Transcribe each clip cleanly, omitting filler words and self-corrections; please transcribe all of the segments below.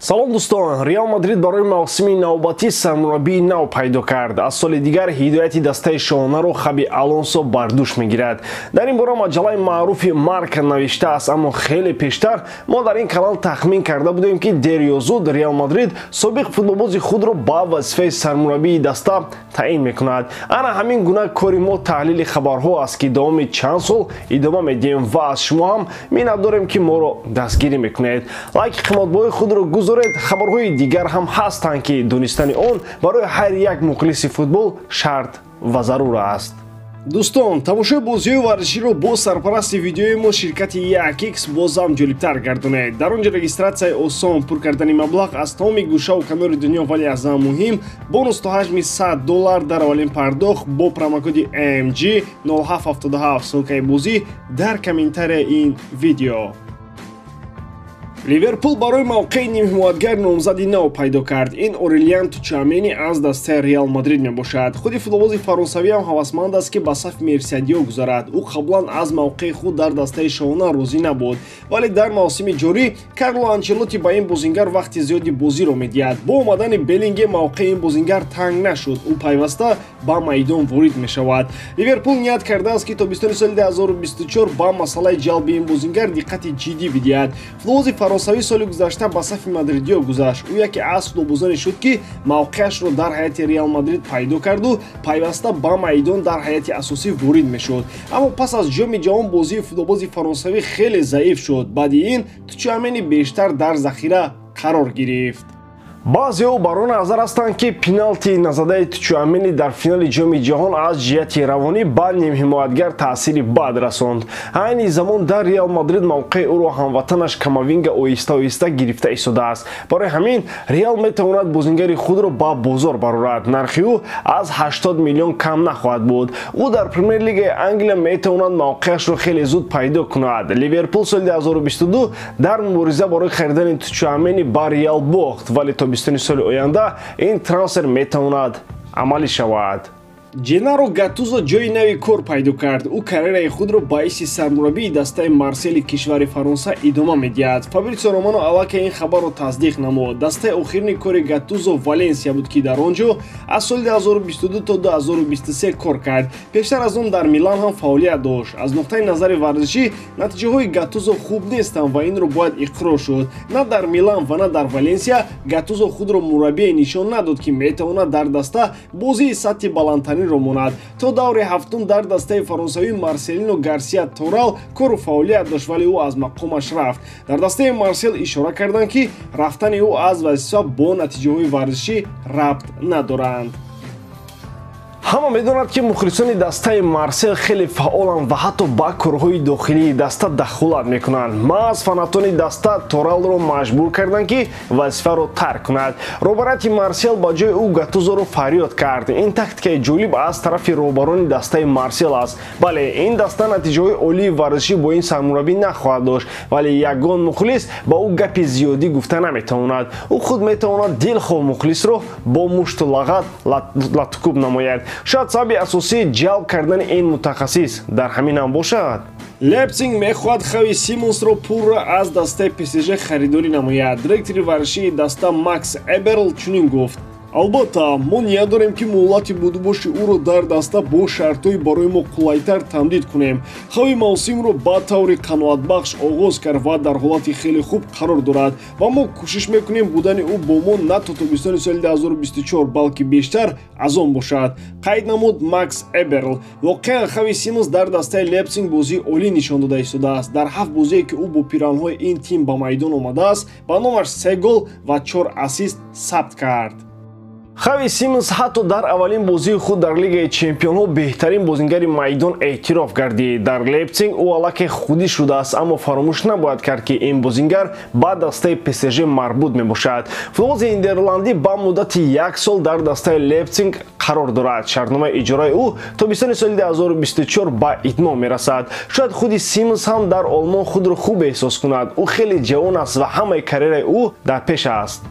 Салом дӯстон, Реал Мадрид барои мавсими навбатӣ сармураббии нав пайдо кард. Аз соли дигар ҳидояти дастаи шоҳонаро Хаби Алонсо бар дӯш мегирад. Дар ин бора маҷаллаи маъруфи Марка навиштааст, аммо хеле пештар мо дар ин канал тахмин карда будем, ки дер ё зуд Реал Мадрид собиқ футболбози худро ба вазифаи сармураббии даста таъин мекунад. Ана ҳамин гуна кори мо таҳлили хабарҳо аст, ки давоми чанд сол идома медиҳем ва аз шумо ҳам миннатдорем, ки моро дастгирӣ мекунед. Лайки қиматбоҳои худро гузоред. Хабарҳои дигар ҳам ҳастанд, ки донистани он барои ҳар як мухлиси футбол шарт ва зарур аст. Дӯстон, тамошои бозиҳои варзиширо бо сарпарасти видеои мо ширкати 1x бозам ҷолибтар гардонед. Дар он ҷо регистратсияи осон, пур кардани маблағ аз тамоми гӯшаву канори дунё, вале аз ҳама муҳим бонус то ҳаҷми $100 дар аввалин пардохт бо промокоди MG 0777. Ссылкаи бозӣ дар комментарияи ин видео. Ливерпул барои мавқеи нимҳимоятгар номзади нав пайдо кард. Ин Орелиан Тучамени аз дастаи Реал Мадрид мебошад. Худи футболбози фаронсавӣ ҳам ҳавасманд аст, ки ба сафи мерсиадиё гузарад. Ӯ қаблан аз мавқеи худ дар дастаи шоҳона розӣ набуд, вале дар мавсими ҷорӣ Карло Анчелотти ба ин бозингар вақти зиёди бозиро медиҳад. Бо омадани Беллингем мавқеи ин бозингар танг нашуд, ӯ пайваста ба майдон ворид мешавад. Ливерпул ният кардааст, ки тобистони соли 2024 ба масъалаи ҷалби ин бозингар диққати ҷиддӣ бидиҳад. Футболбози фаронсавӣ соли гузашта ба сафи мадридиё гузашт. Ӯ яке аз футболбозоне шуд, ки мавқеашро дар ҳайати Реал Мадрид пайдо карду пайваста ба майдон дар ҳайати асосӣ ворид мешуд. Аммо пас аз Ҷоми ҷаҳон бозии футболбози фаронсавӣ хеле заиф шуд. Баъди ин Тучамени бештар дар захира қарор гирифт. Баъзеҳо бар он назар ҳастанд, ки пеналти назадаи Тучуамени дар финали Ҷоми ҷаҳон аз ҷиҳати равонӣ ба нимҳимоятгар таъсири бад расонд. Айни замон дар Реал Мадрид мавқеи ӯро ҳамватанаш Камавинга оҳиста-оҳиста гирифта истодааст. Барои ҳамин Реал метавонад бозингари худро ба бозор барорад. Нархи ӯ аз 80 миллион кам нахоҳад буд. Ӯ дар Премер-лигаи Англия метавонад мавқеашро хеле зуд пайдо кунад. Ливерпул соли 2022 дар мубориза барои харидани Тучуамени ба Реал бохт, вале то бистуни соли оянда ин трансфер метавонад амалӣ шавад. Ҷенаро Гаттузо ҷои нави кор пайдо кард. Ӯ карьераи худро ба ҳайси сармураббии дастаи Марсели кишвари Фаронса идома медиҳад. Фабритсио Романо аллакай ин хабарро тасдиқ намуд. Дастаи охирини кори Гаттузо Валенсия буд, ки дар он ҷо аз соли 2022 то 2023 кор кард. Пештар аз он дар Милан ҳам фаъолият дошт. Аз нуқтаи назари варзишӣ натиҷаҳои Гаттузо хуб нестанд ва инро бояд иқрор шуд. На дар Милан ва на дар Валенсия Гаттузо худро мураббие нишон надод, ки метавонад дар даста бозии сатҳи баландтарин монад. То даври ҳафтум дар дастаи фаронсавӣ Марселино Гарсия Торал кору фаъолият дошт, вале ӯ аз мақомаш рафт. Дар дастаи Марсел ишора карданд, ки рафтани ӯ аз вазифа бо натиҷаҳои варзишӣ рабт надоранд. Ҳама медонад, ки мухлисони дастаи Марсел хеле фаъоланд ва ҳатто ба корҳои дохилии даста дахолат мекунанд. Маҳз фанатони даста Торалро маҷбур карданд, ки вазифаро тарк кунад. Роҳбарияти Марсел ба ҷои ӯ Гаттузоро фарёд кард. Ин тактикаи ҷолиб аз тарафи роҳбарони дастаи Марсел аст. Бале, ин даста натиҷаҳои олии варзишӣ бо ин сармураббӣ нахоҳад дошт, вале ягон мухлис ба ӯ гапи зиёдӣ гуфта наметавонад. Ӯ худ метавонад дилхоҳ мухлисро бо мушту лағат латукӯб намояд. Шояд сабаби асосии ҷалб кардани ин мутахассис дар ҳамин ҳам бошад. Лейпсиг мехоҳад Хави Симонсро пурра аз дастаи ПСЖ харидорӣ намояд. Директори варзишии даста Макс Эберл чунин гуфт: албатта, мо ният дорем, ки муҳлати будубоши ӯро дар даста бо шартҳои барои мо қулайтар тамдид кунем. Хави мавсимро ба таври қаноатбахш оғоз кард ва дар ҳолати хеле хуб қарор дорад ва мо кӯшиш мекунем будани ӯ бо мо на то тобистони соли 2024, балки бештар аз он бошад, қайд намуд Макс Эберл. Воқеан Хави Симонс дар дастаи Лейпсиг бозии олӣ нишон дода истодааст. Дар ҳафт бозие, ки ӯ бо пиранҳои ин тим ба майдон омадааст, ба номаш 3 гол ва 4 ассист сабт кард. Хави Симонс ҳатто дар аввалин бозии худ дар Лигаи чемпионҳо беҳтарин бозингари майдон эътироф гардид. Дар Лейпсиг ӯ аллакай худӣ шудааст, аммо фаромӯш набояд кард, ки ин бозингар ба дастаи ПСЖ марбут мебошад. Футболбози нидерландӣ ба муддати як сол дар дастаи Лейпсиг қарор дорад. Шартномаи иҷораи ӯ тобистони соли 2024 ба итмом мерасад. Шояд худи Симонс ҳам дар Олмон худро хуб эҳсос кунад. Ӯ хеле ҷавон аст ва ҳамаи карьераи ӯ дар пеш аст.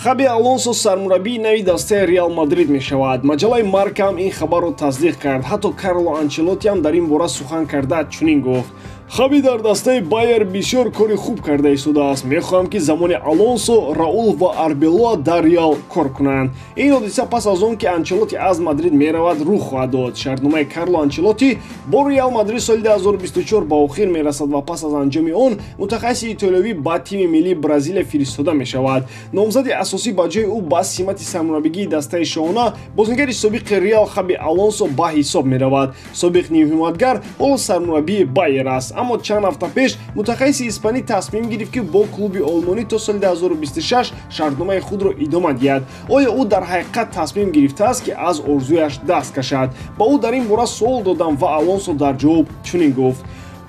Хаби Алонсо сармураббии нави дастаи Реал Мадрид мешавад. Маҷаллаи Марка ҳам ин хабарро тасдиқ кард. Ҳатто Карло Анчелотти ҳам дар ин бора сухан карда чунин гуфт: Хаби дар дастаи Байер бисёр кори хуб карда истодааст. Мехоҳам, ки замони Алонсо, Раул ва Арбелоа дар Реал кор кунанд. Ин ҳодиса пас аз он ки Анчелоти аз Мадрид меравад, рух хоҳад дод. Шартномаи Карло Анчелоти бо Реал Мадрид соли 2024 ба охир мерасад ва пас аз анҷоми он мутахассиси итолиёвӣ ба тими миллии Бразилия фиристода мешавад. Номзади асосӣ ба ҷои ӯ ба симати сармураббигии дастаи шоҳона бозингари собиқи Реал Хаби Алонсо ба ҳисоб меравад. Собиқ нимҳимоятгар ҳоло сармураббии Байер аст, аммо чанд ҳафта пеш мутахассиси испанӣ тасмим гирифт, ки бо клуби олмонӣ то соли 2026 шартномаи худро идома диҳад. Оё ӯ дар ҳақиқат тасмим гирифтааст, ки аз орзуяш даст кашад? Ба ӯ дар ин бора суол додам ва Алонсо дар ҷавоб чунин гуфт: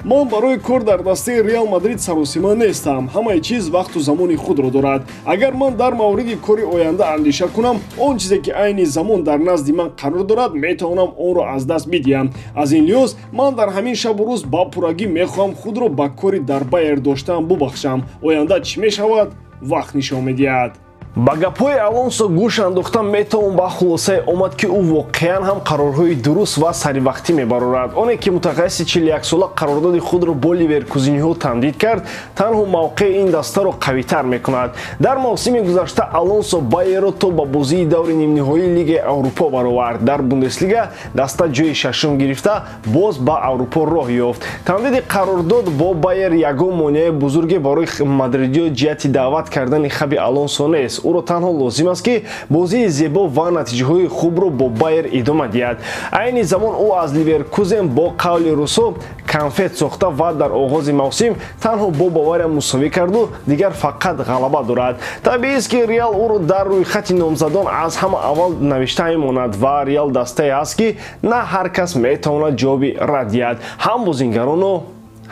«Ман барои кор дар дастаи Реал Мадрид саросима нестам. Ҳамаи чиз вақту замони худро дорад. Агар ман дар мавриди кори оянда андеша кунам, он чизе ки айни замон дар назди ман қарор дорад, метавонам онро аз даст бидиҳам. Аз ин лиҳоз ман дар ҳамин шабу рӯз ба пуррагӣ мехоҳам худро ба кори дар Байер доштан бубахшам. Оянда чӣ мешавад, вақт нишон медиҳад». Ба гапҳои Алонсо гӯш андохта метавон ба хулосае омад, ки ӯ воқеан ҳам қарорҳои дуруст ва саривақтӣ мебарорад. Оне ки мутахассиси 41сола қарордоди худро бо ливеркузиниҳо тамдид кард, танҳо мавқеи ин дастаро қавитар мекунад. Дар мавсими гузашта Алонсо Байерро то ба бозии даври нимниҳоии Лигаи Аврупо баровард. Дар Бундеслига даста ҷои шашум гирифта, боз ба Аврупо роҳ ёфт. Тамдиди қарордод бо Байер ягон монеаи бузурге барои мадридиё ҷиҳати даъват кардани Хаби Алонсо нест. Ӯро танҳо лозим аст, ки бозии зебо ва натиҷаҳои хубро бо Байер идома диҳад. Айни замон ӯ аз Ливеркузен бо қавли русо конфет сохта ва дар оғози мавсим танҳо бо Бавария мусовӣ карду дигар фақат ғалаба дорад. Табиист, ки Реал ӯро дар рӯйхати номзадон аз ҳама аввал навишта мемонад ва Реал дастае аст, ки на ҳар кас метавонад ҷавоби рад диҳад, ҳам бозингарону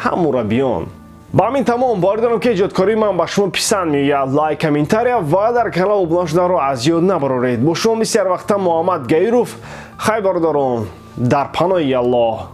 ҳам мураббиён. Ба ҳамин тамом. Боварӣ дорам, ки эҷодкории ман ба шумо писанд меояд. Лайк, комментария ва дар канал обуна шуданро аз ёд набароред. Бо шумо мисли ҳар вақта Муҳаммад Гаиров. Хай, бародарон, дар паноҳи Аллоҳ.